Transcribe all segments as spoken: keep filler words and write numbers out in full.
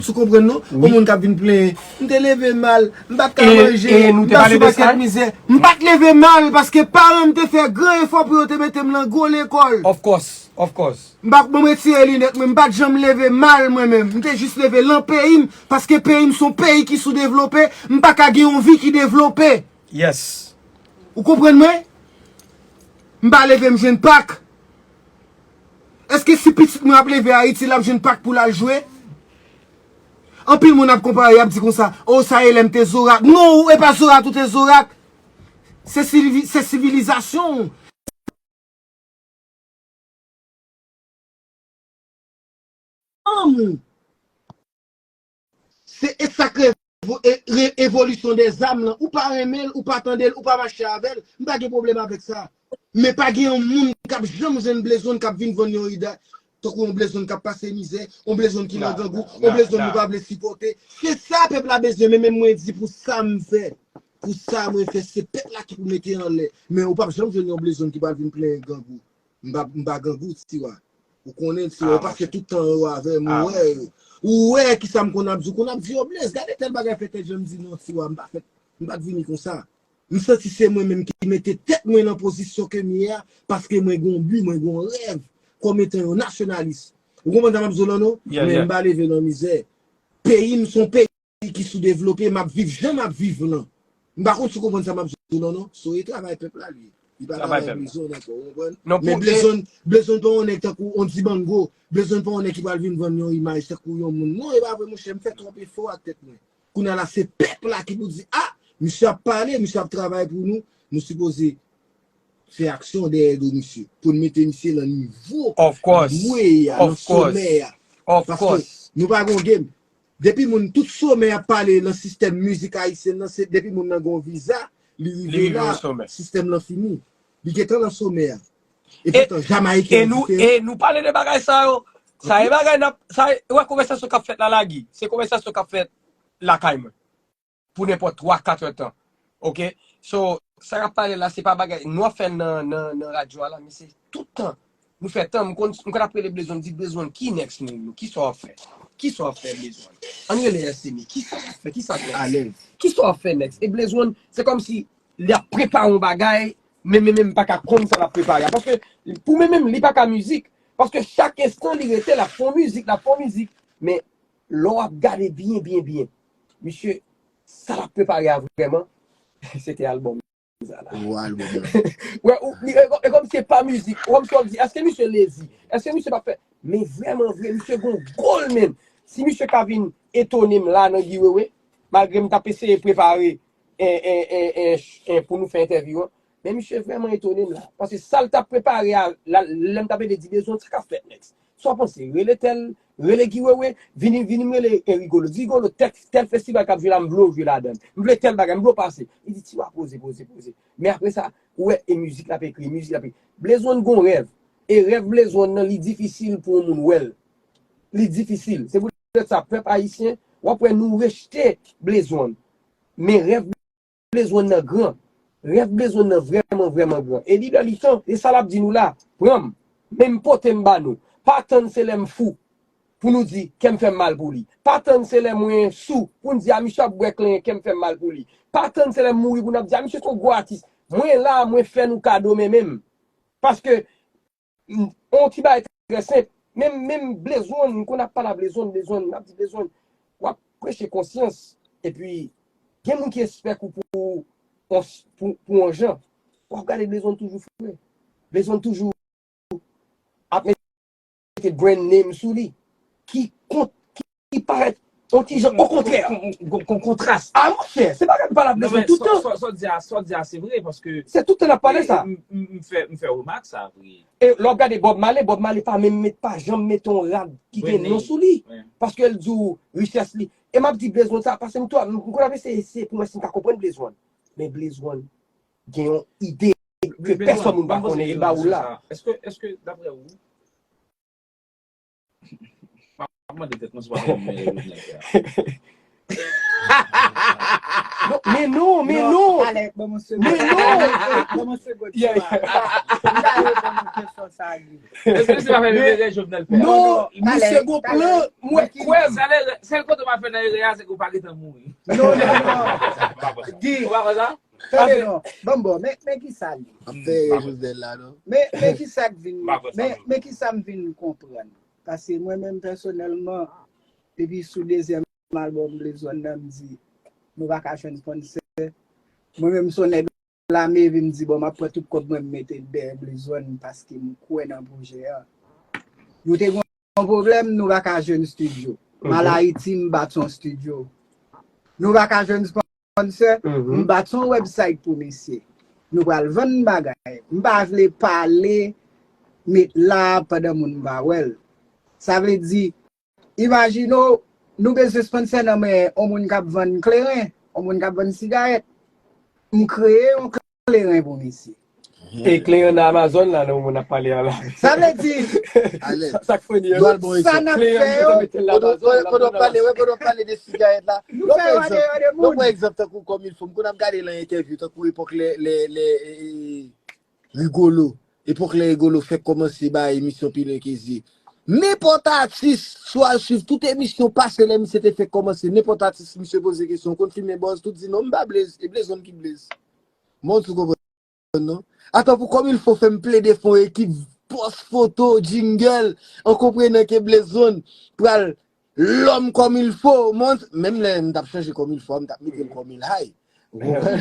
Ou konprann non? Yon moun k ap vin plenyen, "M te leve mal, m pa t ka manje, m t ap sou pakèt mizè." M pa t leve mal paske paran m te fè gran efò pou yo te mete m nan gwo lekòl. Of course, of course. M pa, bon, m retire linèt mwen, m pa t janm leve mal mwen menm. M te jis leve lan peyi m, paske peyi m se yon peyi ki soudevlope, m pa ka gen yon vi ki devlope. Yes. Ou konprann mwen? M pa leve m jwenn pak. Èske si pitit mwen ap leve Ayiti, l ap jwenn pak pou l al jwe? Anpil moun ap konpare, y ap di konsa, "O, sa e lè m te zorat." Non, ou e pa zorat, ou te zorat. Se sivi-, se sivilizasyon w. Anmou. Se e sa k reve-, e, re-, evolisyon dèzam lan. Ou pa renmen l, ou pa tande l, ou pa mache avè l, m pa gen pwoblèm avèk sa. Men pa gen yon moun k ap janm jwenn Blaze One k ap vin vann yon ida, tankou yon Blaze One k ap pase mizè, yon Blaze One ki nan grangou, yon Blaze One nou pa vle sipòte. Se sa pèp la bezwen, men menm mwen di pou sa m fè, pou sa mwen fè, se pèp la ki pou mete anlè. Men ou p ap janm jwenn yon Blaze One ki pral vin plenyen grangou. M pa, m pa grangou, Tiwa. Ou konnen, Tiwa, ou pase tout tan ou avè m, ou wè, ou wè kisa m konn ap di, ou konn ap di, "Yo, Blaze, gade tèl bagay fè tèt jan," m di, "Non, Tiwa, m pa fè, m pa t vini konsa." M santi se mwen menm ki mete tèt mwen nan pozisyon ke m ye a, paske mwen gen yon bi, mwen gen yon rèv, kòm etan yon nasyonalis. Ou konprann sa m ap di w lan, non? Men m pa leve nan mizè. Peyi m se yon peyi ki soudevlope, m ap viv jan m ap viv lan. M pa konn si w konprann sa m ap di w lan, non. So, e travay pèp la li ye. Li pa travay Blaze One ankò, ou konprann? Men Blaze One, Blaze One pa yon nèg tankou yon Dibango. Blaze One pa yon nèg ki pral vin vann yon imaj tankou yon moun. Non, e pa vre, monchè, m fè twòp efò ak tèt mwen. Kounye a la, se pèp la ki pou di, "A, misye ap pale, misye ap travay pou nou." Nou sipoze fè aksyon dèyè do misye, pou n mete misye nan nivo dwe a, nan somè a. Paske nou pa gon game. Depi moun, tout somè ap pale nan sistèm mizik ayisyen nan, se depi moun nan gon viza, li rive la, sistèm lan fini. Li gentan nan somè a. E poutan, Jamayiken an diferan. E nou pale de bagay sa yo. Sa e bagay n ap, sa e, wè konvèsasyon k ap fèt la, la, Guy. Se konvèsasyon k ap fèt lakay mwen. Pou nenpòt twa, kat èdtan. Oke? So, sa y ap pale la, se pa bagay nou ap fè nan, nan, nan radyo a la, men se tout tan. Nou fè tan, m konn, m konn ap rele Blaze One, di, "Blaze One, ki next move nou? Kisa w ap fè? Kisa w ap fè, Blaze One?" Ann rele Èstini, "Kisa w ap fè? Kisa next? Kisa w ap fè next?" E Blaze One, se kòmsi li ap prepare yon bagay, men, men, men m pa ka konn sa l ap prepare a. Paske pou mwen menm, li pa ka mizik. Paske chak enstan li rete, l ap fè yon mizik, l ap fè yon mizik. Men lè w ap gade byen, byen, byen, misye, sa l ap prepare a vrèman, se te albòm sa la. Gwo albòm lan. Wè, ou, li, e, e kòmsi e pa mizik, kòmsi w ap di, èske misye lezi? Èske misye p ap fè? Men vrèman vre, misye gon gòl menm. Si misye ka vin etone m la nan Guy Wewe, malgre m t ap eseye prepare, e, e, e, e, e, pou nou fè entèvyou an, men misye vrèman etone m la. Paske sa l t ap prepare a, la, lè m t ap ede di Blaze One, sa k ap fèt next? Sa w panse? Rele tèl, rele Guy Wewe, vini, vini m rele, e, Rigolo. Di Rigolo, tèl, tèl festival k ap jwe la, m vle w jwe ladan l. M vle tèl bagay, m vle w pase. Li di, "Tiwa, poze, poze, poze." Men apre sa, ou wè, e mizik l ap ekri, mizik l ap ekri. Blaze One gon rèv. E rèv Blaze One nan, li difisil pou yon moun wè l. Li difisil. Se poutèt sa, pèp ayisyen, w ap wè nou rejte Blaze One. Men rèv Blaze One nan gran. Rèv Blaze One nan vrèman, vrèman gran. E li lè li tan, e sa l ap di nou la, pran m, men m pote m ba nou. Pa tann se lè m fou pou nou di, "Kè m fè m mal pou li." Pa tann se lè mwen sou pou n di, "A, misye ap bwè klenyen, kè m fè m mal pou li." Pa tann se lè m mouri pou n ap di, "A, misye se yon gwo atis." Mwen la, mwen fè nou kado men menm. Paske, m, on ti bagay trè senp. Menm, menm Blaze One, m konn ap pale a Blaze One, Blaze One, m ap di Blaze One, w ap preche konsyans. Epi, gen moun ki espè kou pou, pou, pou, pou yon jan. W ap gade Blaze One toujou fre. Blaze One toujou ap mete brand name sou li. Ki kont, ki parèt yon ti jan, okontrè. Kon, kon, kon, kon, kontras. A, monchè, se bagay m pale a Blaze One tout tan. Sa, sa, sa w di a, sa w di a, se vre, paske se tout tan n ap pale sa. M, m, m fè, m fè remak sa vre. E lè w ap gade Bob Marley, Bob Marley pa menm met, pa janm mete yon rad ki gen non sou li. Paske l di w richès li. E m ap di Blaze One sa, paske m tou, m konn ap eseye, eseye pou m wè si m ka konprann Blaze One. Men Blaze One gen yon ide ke pèsòn moun pa konnen, e ba ou la. Èske, èske, daprè ou, m ap mande tèt mwen si w pa konn men yo nèg la. Non, men non, men non. Alè, ban m yon segond. Men non. Ban m yon segond. Yeah, yeah. M ta reponn ou Èske se pa fè erè Jovenel fè? Non, non, misye gon plan, mwen kwè. Sèl, sèl kote w pa fè nan erè a, se ke w pa gentan mouri. Non, non, non. Guy, ou pa kwè sa? Tande non, ban m ba w, men, men ki sa l ye. Ap fè erè Jovenel la, non? Men, men ki sa k vin, men, men ki sa m vin konprann. Paske mwen menm pèsonèlman, depi sou dezyèm albòm Blaze One nan, m di, nou pa ka jwenn sponsè. Mwen menm, se yon nèg lame, epi m di, bon, m ap pran tout kòb mwen, m mete l dèyè Blaze One, paske m kwè nan pwojè a. Nou te gen yon pwoblèm, nou pa ka jwenn estidyo. M al Ayiti, m bat yon estidyo. Nou pa ka jwenn sponsè, m bat yon website pou misye. Nou pral vann bagay. M pa vle pale, met la pandan moun pa wè l. Sa vle di, imajine w, nou bezwen sponsè nan men yon moun k ap vann kleren, yon moun k ap vann sigarèt. M kreye yon kleren pou misye. E kleren nan Amazon la, nan moun ap pale a la. Sa vle di, sa k fè ni yo. Sa n ap fè yo. Pandan w pale, wè, pandan w pale de sigarèt la, nou fè yo deyò de moun. Pran egzanp tankou Kòmilfo, m konn ap gade lan entèvyou, tankou epòk lè, lè, lè, e, e, Rigolo. Epòk lè Rigolo fèk kòmanse bay emisyon Pilen Kezi. Nenpòt atis, si w al swiv tout emisyon pase lè misye te fèk kòmanse, nenpòt atis misye poze kesyon, w konn fimen bòz, tout di non, m pa Blaze, e Blaze One ki Blaze. Mwen di w konprann non. Atan pou Kòmilfo fè m plede fè yon ekip pòs foto, jingle, an konprenan ke Blaze One pral lòm Kòmilfo, mwen, menm lè m t ap chanje Kòmilfo a, m t ap mete l Kòmilhay. Ou konprann?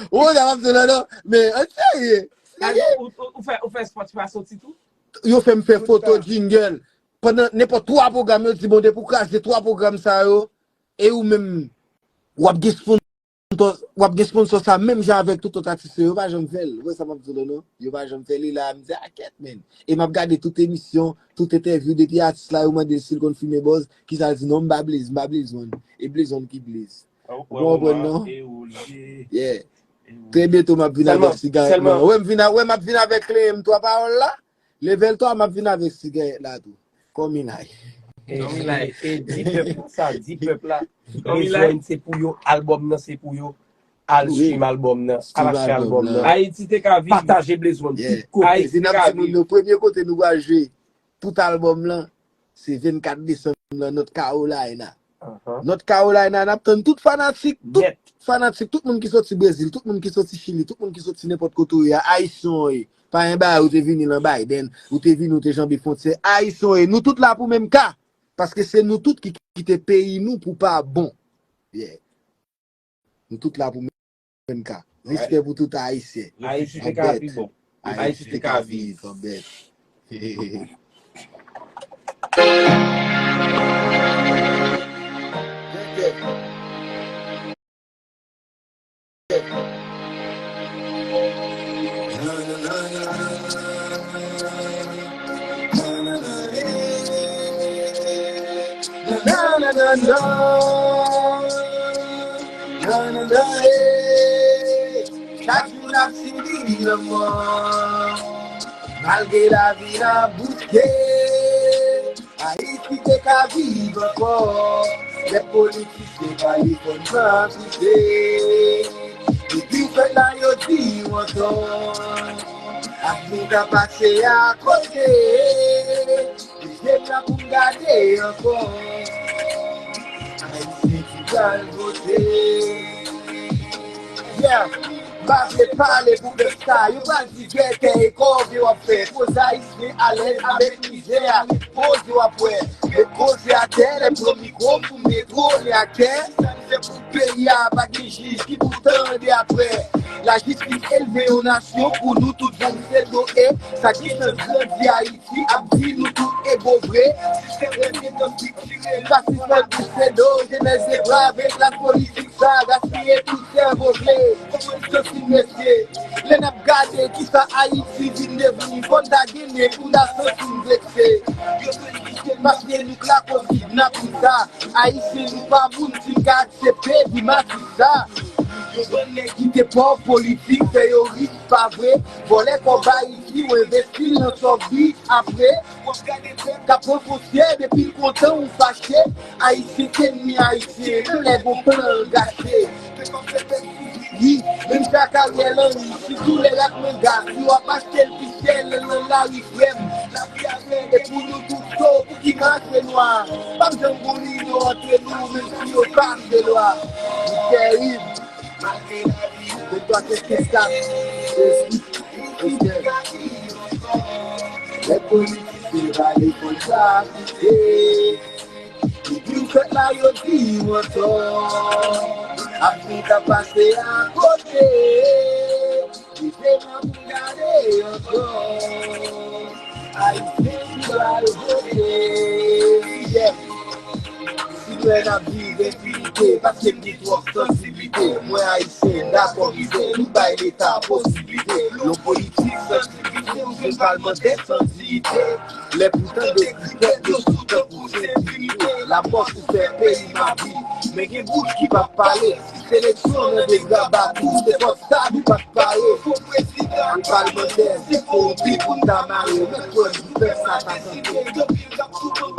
Ou konprann sa m ap di w la, non? Men, an serye. Ou, ou, ou fè, ou fè Spotify soti tou? Yo fè m fè foto, jingle. Pandan nenpòt twa pwogram, yo di, bon, depi w kraze twa pwogram sa yo, e ou menm, w ap gen sponsor, w ap gen sponsor sa menm jan avèk tout lòt atis yo, yo pa janm fè l. Ou wè sa m ap di w la, non? Yo pa janm fè l, e la, m di, a kèt, men. E m ap gade tout emisyon, tout entèvyou, depi atis la, yo mande l si l konn fimen bòz, kisa l di, non, m pa Blaze, m pa Blaze One. E Blaze One ki Blaze. Ou konprann, non? Yeah. Trè byento, m ap vin avèk sigarèt mwen. Wè, m vin a, wè, m ap vin avèk kleren m, twa pawòl la. Level twa, m ap vin avèk sigarèt la tou. Kòmilay. Kòmilay. E di pèp la sa, di pèp la. Blaze One se pou yo, albòm nan se pou yo. Al stream albòm nan, al achte albòm nan. Ayiti te ka viv. Pataje Blaze One tout kote. Ayiti te ka viv. Premye kote nou pral jwe tout albòm lan, se vennkat desanm lan, North Carolina. North Carolina, n ap tann tout fanatik, tout fanatik, tout moun ki soti Brezil, tout moun ki soti Chili, tout moun ki soti nenpòt kote w ye a, Ayisyen w ye. Pa gen bagay ou te vini lan Biden, ou te vini, ou te janbe fwontyè. Ayisyen w ye, nou tout la pou menm ka. Paske se nou tout ki kite peyi nou pou pa bon. Yeah. Nou tout la pou menm ka. Respè pou tout Ayisyen. Ayiti te ka pi bon. Ayiti te ka viv. Chak jou n ap sibi lanmò. Malgre lavi n ap bouske, Ayiti te ka viv ankò. Lè politisyen pale fò n pran pite. Depi w fèt la yo di w antò. Ak nou ka pase akote. Jem la pou m gade ankò. Ayisyen ki pral vote. Yeah. M pa vle pale pou pèp sa. Yo pral di gètè e kòve w ap fè. Koz Ayisyen alèz avèk mizè a. Poze w ap wè. Met koze atè, lè m pran mikwo pou m netwone atè. Sa n fè pou peyi a, pa gen jij ki pou tande apre. Lajistis elve yon nasyon pou nou tout vann se do e. Sa ki sans grandi Ayiti ap di nou tout ego vre. Sistèm rete nan siksile, pa sispann pouse do, jenès deprave, klas politik sa gaspiye tout sèvo vle. Kòman n santi n mesye? Lè n ap gade kisa Ayiti vin devni, fò n ta gen nen pou n ta santi n vekse. Yo vle kite maske nou k lakoz kidnapin sa. Ayisyen nou pa moun, si n ka aksepte di matik sa. Yon bann nèg ki te pòv politik fè yo rich, pa vre? Vòlè kòb Ayiti, w envesti l nan sòvdi apre. W ap gade pèp k ap pran fosyè depi l kontan ou fache. Ayisyen k enmi Ayisyen, menm lè gon plan l gache. Wi, menm chak aryèl anri, sitou lè l ak manga, si w ap achte l pi chè, l nan lari frè m. Lavi a rèd, e pou nou tout to, pou ki mache nwa. P ap janm gon linyon antre nou, menm si yo pase lwa. Li tèrib. Mwen twa kèk eskas. Lè politisyen pale konsa, koute. Epi w fèt la, yo di w antò. Apre ta pase akote. Leve nan pou gade ankò. Ayisyen ki pral vote. Yeah. Si nou wè n ap viv enpinite, paske m gen twòp sansiblite. Mwen Ayisyen, dakò mizè, nou bay Leta posiblite. Yon politik sansiblite, yon jèn palmantè san diyite. Lè pou tande kri pèp yo sou tankou sensiblite. Lapòs pou fè peyi m ap viv. Men gen bouch ki p ap pale. Seleksyon nan degraba tou, se fòk sa nou pa t pare. Fo prezidan, palmantè, se korompi pou n ta mare. Mèt kwè m pou fè sa ta tande.